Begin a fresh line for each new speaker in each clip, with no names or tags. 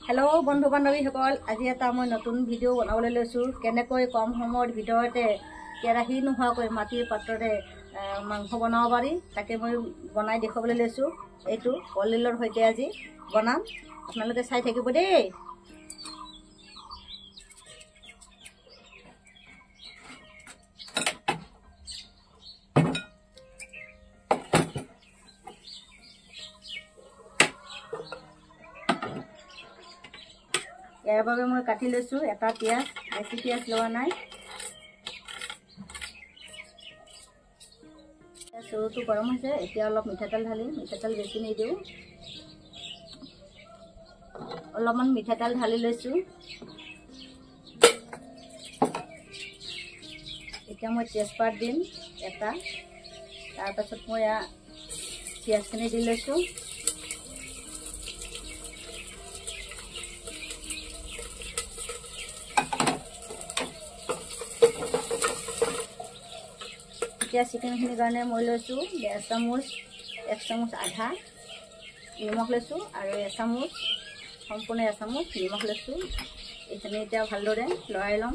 Hello' বন্ধু বান্ধৱীসকল, আজি এটা মই নতুন ভিডিঅ' বনাবলৈ লৈছোঁ। কেনেকৈ কম সময়ৰ ভিতৰতে কেৰাহী নোহোৱাকৈ মাটিৰ পাত্ৰতে মাংস বনাব পাৰি, তাকে মই বনাই দেখুৱাবলৈ লৈছোঁ। এইটো কলডিলৰ সৈতে আজি বনাম, আপোনালোকে চাই থাকিব দেই। ইয়াৰ বাবে মই কাটি লৈছোঁ এটা পিঁয়াজ, বেছি পিঁয়াজ লোৱা নাই। চৰুটো গৰম হৈছে, এতিয়া অলপ মিঠাতেল ঢালিম। মিঠাতেল বেছি নিদিওঁ, অলপমান মিঠাতেল ঢালি লৈছোঁ। এতিয়া মই তেজপাত দিম এটা, তাৰপাছত মই পিঁয়াজখিনি দি লৈছোঁ। এতিয়া চিকেনখিনিৰ কাৰণে মই লৈছোঁ 1.5 চামুচ, 1 চামুচ আধা নিমখ লৈছোঁ আৰু 1 চামুচ, সম্পূৰ্ণ 1 চামুচ নিমখ লৈছোঁ। এইখিনি এতিয়া ভালদৰে লৰাই ল'ম।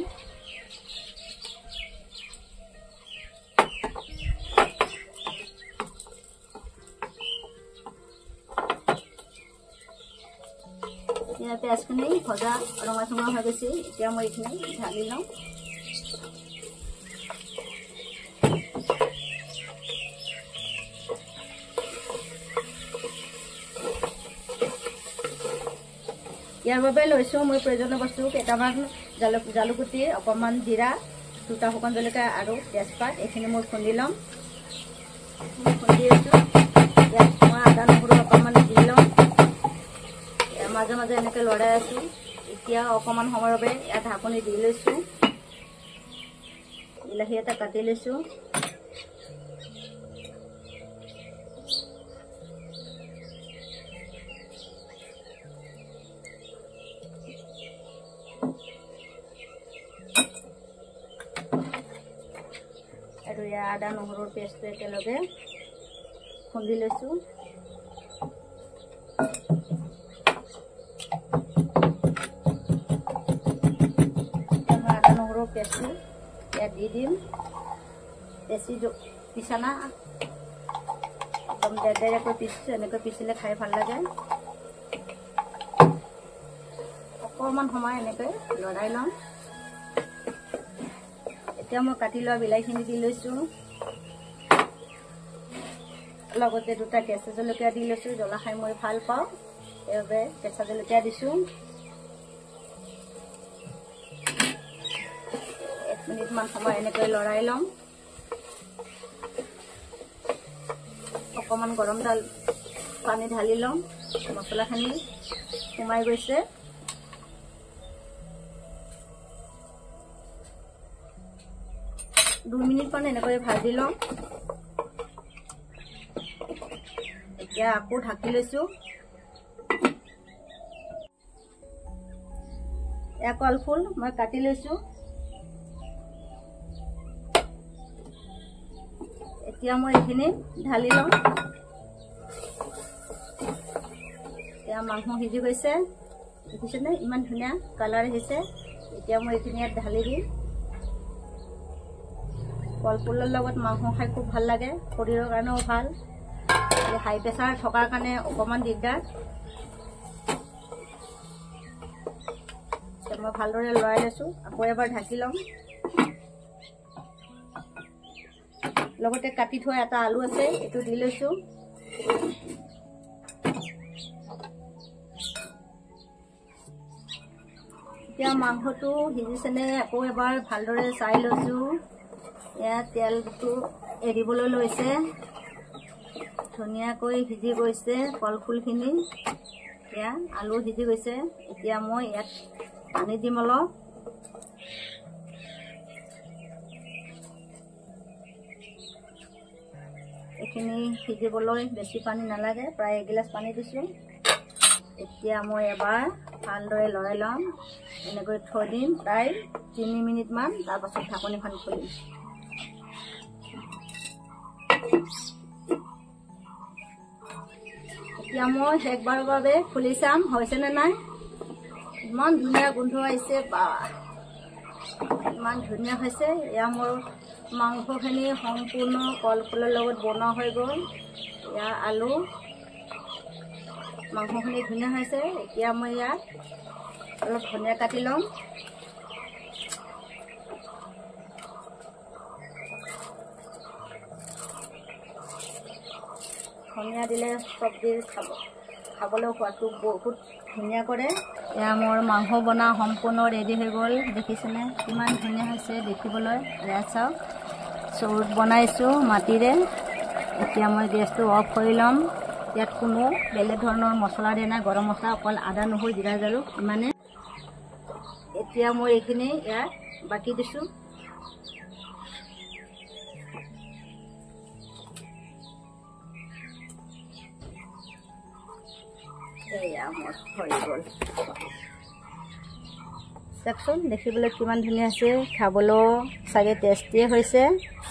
এতিয়া পিঁয়াজখিনি ভজা ৰঙা চঙা হৈ গৈছে, এতিয়া মই এইখিনি ঢালি ল'ম। ইয়াৰ বাবে লৈছোঁ মই প্ৰয়োজনীয় বস্তু কেইটামান জালুকগুটি, অকণমান জিৰা, 2টা শুকান জলকীয়া আৰু তেজপাত। এইখিনি মই খুন্দি ল'ম। খুন্দি আছোঁ। ইয়াত মই আদা নহৰু অকণমান দি ল'ম। মাজে মাজে এনেকৈ লৰাই আছোঁ। এতিয়া অকণমান সময়ৰ বাবে ইয়াত ঢাকনি দি লৈছোঁ। বিলাহী এটা কাটি লৈছোঁ। আৰু ইয়াৰ আদা নহৰুৰ পেষ্টটো একেলগে খুন্দি লৈছোঁ। মই আদা নহৰুৰ পেষ্টটো ইয়াত দি দিম। বেছি পিছা না, একদম ডেৰডেৰীয়াকৈ পিচিছোঁ। এনেকৈ পিচিলে খাই ভাল লাগে। অকণমান সময় এনেকৈ লৰাই ল'ম। এতিয়া মই কাটি লোৱা বিলাহীখিনি দি লৈছোঁ, লগতে 2টা কেঁচা জলকীয়া দি লৈছোঁ। জ্বলা খাই মই ভাল পাওঁ, সেইবাবে কেঁচা জলকীয়া দিছোঁ। 1 মিনিটমান সময় এনেকৈ লৰাই ল'ম। অকণমান গৰম পানী ঢালি ল'ম। মছলাখিনি সোমাই গৈছে। দুই মিনিটমান এনেকৈ ভাজি ল'ম। এতিয়া আকৌ ঢাকি লৈছোঁ। এয়া কলফুল মই কাটি লৈছোঁ। এতিয়া মই এইখিনি ঢালি ল'ম। এতিয়া মাংস সিজি গৈছে, দেখিছেনে ইমান ধুনীয়া কালাৰ আহিছে। এতিয়া মই এইখিনি ইয়াত ঢালি দিম। কলফুলৰ লগত মাংস খাই খুব ভাল লাগে, শৰীৰৰ কাৰণেও ভাল। হাই প্ৰেছাৰ থকাৰ কাৰণে অকণমান দিগদাৰ। মই ভালদৰে লৰাই লৈছোঁ, আকৌ এবাৰ ঢাকি ল'ম। লগতে কাটি থোৱা এটা আলু আছে, এইটো দি লৈছোঁ। এতিয়া মাংসটো সিজিছেনে আকৌ এবাৰ ভালদৰে চাই লৈছোঁ। ইয়াত তেলটো এৰিবলৈ লৈছে, ধুনীয়াকৈ সিজি গৈছে কলফুলখিনি। এতিয়া আলু সিজি গৈছে। এতিয়া মই ইয়াত পানী দিম অলপ। এইখিনি সিজিবলৈ বেছি পানী নালাগে, প্ৰায় 1 গিলাচ পানী দিছোঁ। এতিয়া মই এবাৰ ভালদৰে লৰাই ল'ম। এনেকৈ থৈ দিম প্ৰায় 3 মিনিটমান, তাৰপাছত ঢাকনিখন খুলিম। এতিয়া মই শেষবাৰৰ বাবে খুলি চাম হৈছেনে নাই। ইমান ধুনীয়া গোন্ধ আহিছে, বা ইমান ধুনীয়া হৈছে। এয়া মোৰ মাংসখিনি সম্পূৰ্ণ কলফুলৰ লগত বনোৱা হৈ গ'ল। এয়া আলু, মাংসখিনি ধুনীয়া হৈছে। এতিয়া মই ইয়াত অলপ ধনিয়া কাটি ল'ম। ধনিয়া দিলে চব্জিৰ খাবলৈ সোৱাদটো বহুত ধুনীয়া কৰে। এয়া মোৰ মাংস বনোৱা সম্পূৰ্ণ ৰেডি হৈ গ'ল। দেখিছেনে কিমান ধুনীয়া হৈছে দেখিবলৈ। এয়া চাওক, চৰুত বনাইছোঁ মাটিৰে। এতিয়া মই গেছটো অফ কৰি ল'ম। ইয়াত কোনো বেলেগ ধৰণৰ মছলা দিয়া নাই, গৰম মছলা অকল আদা নহৰু জিৰা জালুক ইমানে। এতিয়া মই এইখিনি ইয়াত বাকি দিছোঁ। এয়া মোৰ হৈ গ'ল। চাওকচোন দেখিবলৈ কিমান ধুনীয়া হৈছে, খাবলৈও চাগে টেষ্টিয়ে হৈছে।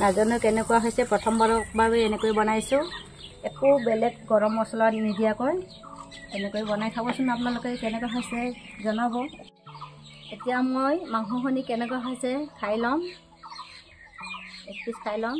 নাজানো কেনেকুৱা হৈছে, প্ৰথমবাৰৰ বাবে এনেকৈ বনাইছোঁ, একো বেলেগ গৰম মছলা নিদিয়াকৈ এনেকৈ বনাই খাবচোন আপোনালোকে, কেনেকুৱা হৈছে জনাব। এতিয়া মই মাংসখিনি কেনেকুৱা হৈছে খাই ল'ম, এক পিচ খাই ল'ম।